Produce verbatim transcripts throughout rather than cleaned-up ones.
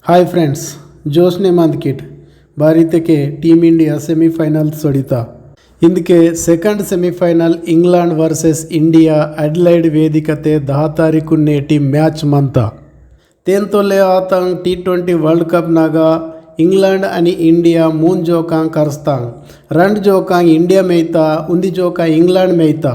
Hi friends, జోష్‌నె మందకిట్. బారితెకె team India semifinal సొడిత. ఇందకె second semifinal England versus India Adelaide వేదికతె దహ తారీఖున నేటి match మంత. తేన్తోలె ఆతాంగ్ T twenty World Cup నగ England అని India మూన్ జోకాంగ్ కర్స్తాంగ్. రండ్ జోకాంగ్ India మెయిత, ఉన్ని జోకాంగ్ England మెయిత.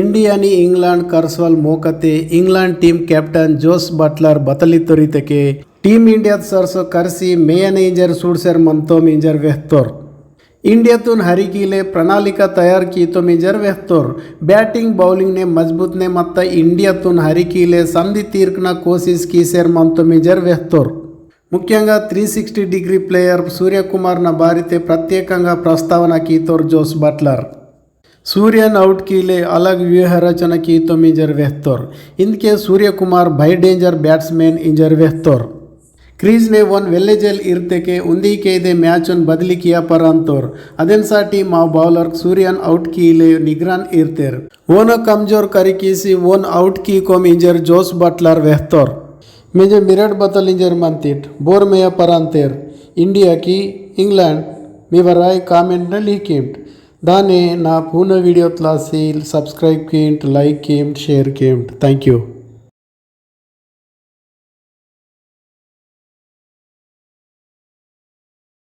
India ని England కర్సవల్ మోకతె England team captain Jos Buttler బతలితోరితెకె team India త సరసో కర్సి మేయన ఇంజర్ సూడ్సెర్ మంతోమ్ ఇంజర్ వెహ్తోర్. India తున్ హరికీలె ప్రణాళిక తయార్ కీతోమ్ ఇంజర్ వెహ్తోర్. Batting bowling నె మజ్బూత్ నె మత్త India తున్ హరికీలె సంధి తీర్కన కోసిస్ కీసెర్ మంతోమ్ ఇంజర్ వెహ్తోర్. ముఖ్యంగా three sixty degree player Suryakumar న బారితె ప్రత్యేకంగా ప్రస్తావన కీతోర్ జోస్ బట్లర్. సూర్యన్ out కీలె అలగ్ వ్యూహ రచన కీతోమ్ ఇంజర్ వెహ్తోర్. ఇందకె Suryakumar by danger batsman injure వెహ్తోర్. Crease నె ఓన్ వెల్లెజెల్ ఇర్తెకె ఉన్ని కేదె match న్ బదిలి కియా పరంతోర్. అదెన్ సాటి మా bowler సూర్యన్ out కీలె నిగ్రాన్ ఇర్తెర్. ఓన కమ్జోర్ కరికీసి ఓన్ out కీకోమ్ ఇంజర్ జోస్ బట్లర్ వెహ్తోర్. మింజె మిరెడ్ బతల్ ఇంజర్ మంతిట్, బోర్ మేయ పరంతెర్, India కి England? మీ వరాయ్ comment న లికింట్. దానె నా పూన video త్లాసి subscribe కింట్, like కింట్, share కింట్. Thank you.